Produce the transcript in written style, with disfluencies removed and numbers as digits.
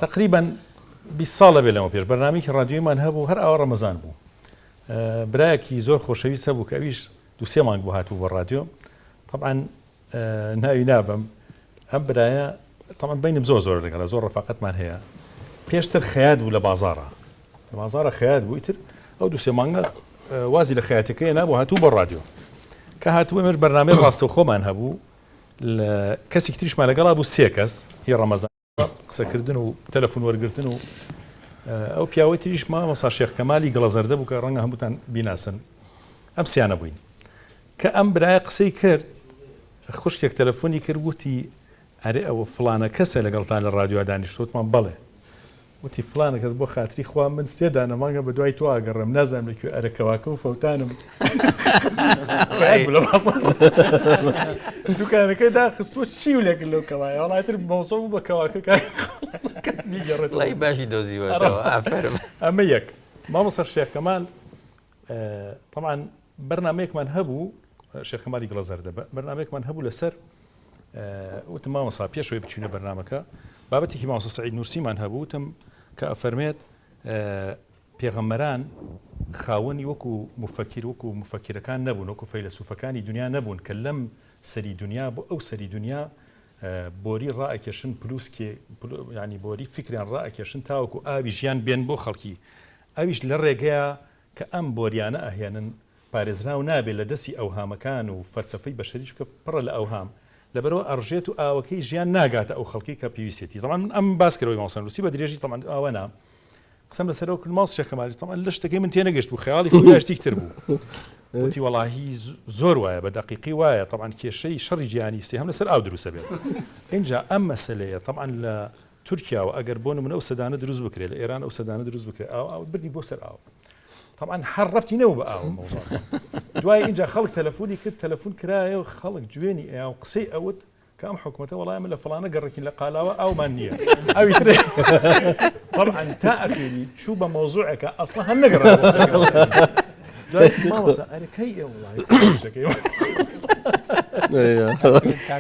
تەقریبەن 20 ساڵە بێ لەمە پێش بەرنامەیەکی ڕادیۆیمان هەبوو هەر ئاوا ڕەمەزان بوو برایەکی زۆر خۆشەویست هەبوو کە ئەویش دوو سێ مانگ بوو هاتبوو بۆ ڕادیۆ طبعا ناوی نابەم ئەم برایە طبعا بینم زۆر زۆر لەگەڵە زۆر ڕەفاقەتمان هەیە پێشتر خەیات بوو لە بازاڕە لە بازاڕە خەیات بوو ئیتر ئەو دوو سێ مانگە وازی لە خەیاتەکەی نابوو هاتوو بۆ ڕادیۆ کە هاتبوو ئێمەش بەرنامەی ڕاستەوخۆمان هەبوو لە کەسێکی تریشمان لەگەڵا بوو سێ کەس هی ڕەمەزان قسەکردن و تەلەفون وەرگرتن و ئەو پیاوەی تریش مامۆستا شێخ کەمالی گڵەزەردە بوو کە ڕەنگە هەمووتان بیناسن ئەم سیانە بووین کە ئەم برایە قسەی کرد خوشکێک تەلەفۆنی کرد وتی ئەرێ ئەوە فڵانە کەسە لەگەڵتان لە ڕادیۆ دانیشتوتمان بەڵێ وتی فڵانە کەس بۆ خاتری خوا من سێ دانە مانگە بە دوای تۆ ئاگەڕێم نازانم لە کوێ ئەرە کەواکە و فەوتانم دوکانەکەی داخستووە چی و لێکرد لەو کەوایە وەڵاتر مەوزە بوو بە کەواکە وڵی باشی دۆزیوەتەوە ئافەرم ئەمە یەک مامۆستا شێخ کەمال طبعا بەرنمەیەکمان هەبوو شێخ کەمالی گڵەزەردە بەرنمەیەکمان هەبوو لەسەر وتم مامۆستا پێش ئەوەی بچینە بەرنامەکە بابەتێکی مامۆستا سەعید نورسیمان هەبوو وتم کە ئەفەرمێت پێغەمبەران خاوەنی وەکو مفەکیر وەکو مفەکیرەکان نەبوون وەکو فەیلەسوفەکانی دنیا نەبوون کە لەم سەری دنیا بۆ ئەو سەری دنیا بۆری ڕائەکێشن پلوسکێ ینی بۆری فکریان ڕائەکێشن تاوەکو ئاوی ژیان بێن بۆ خەڵکی ئەویش لە ڕێگەیە کە ئەم بۆریانە ئەهێنن پارێزراو نابێت لە دەستی ئەوهامەکان و فەلسەفەی بەشەری چونکە پڕە لە ئەوهام لەبەرئەوە ئەڕژێت و ئاوەکەی ژیان ناگاتە ئەو خەڵکەی کە پێویستێتی تەبعەن من ئەم باس کردەوەی مامۆستا نووسی بە درێژی تەبعەن ئاوا نا قسەم لەسەر ئەو کرد ماڵ شێخ کەمالی تەبعەن لە شتەکەی من تێنەگەشت بوو خەیاڵی خۆی لای شتێکی تر بوو وتی وەڵاهی زۆر وایە بە دەقیقی وایە تەبعەن کێشەی شەڕی جیهانی سێهەم لەسەر ئاو دروستە بێت ئینجا ئەم مەسەلەیە تەبعەن لە تورکیاوە ئەگەر بۆ نمونە ئەو سەدانە دروست بکرێت لە ئێران ئەو سەدانە دروست بکرێت ئاو ئاو بردی بۆ سەر ئاو طبعا هەر ڕەبتی نەبوو بە ئاو مەوزوع دوای اینجا خەڵک تەلەفۆنی کرد تەلەفۆن کرایە و خەڵک جوێنی ئەیا و قسەی ئەوت کە ئەم حکومەتە وەڵای من لە فڵانە گەڕەکین لە قالاوە ئاومان نییە ئەوی تر طبعا تا ئەخیری چوو بە مەوزوعێکە ئەسڵا هەر نەگەڕا دوای مامۆستا ئەرێ کەی ئێ وەڵای شتەکەی کاک.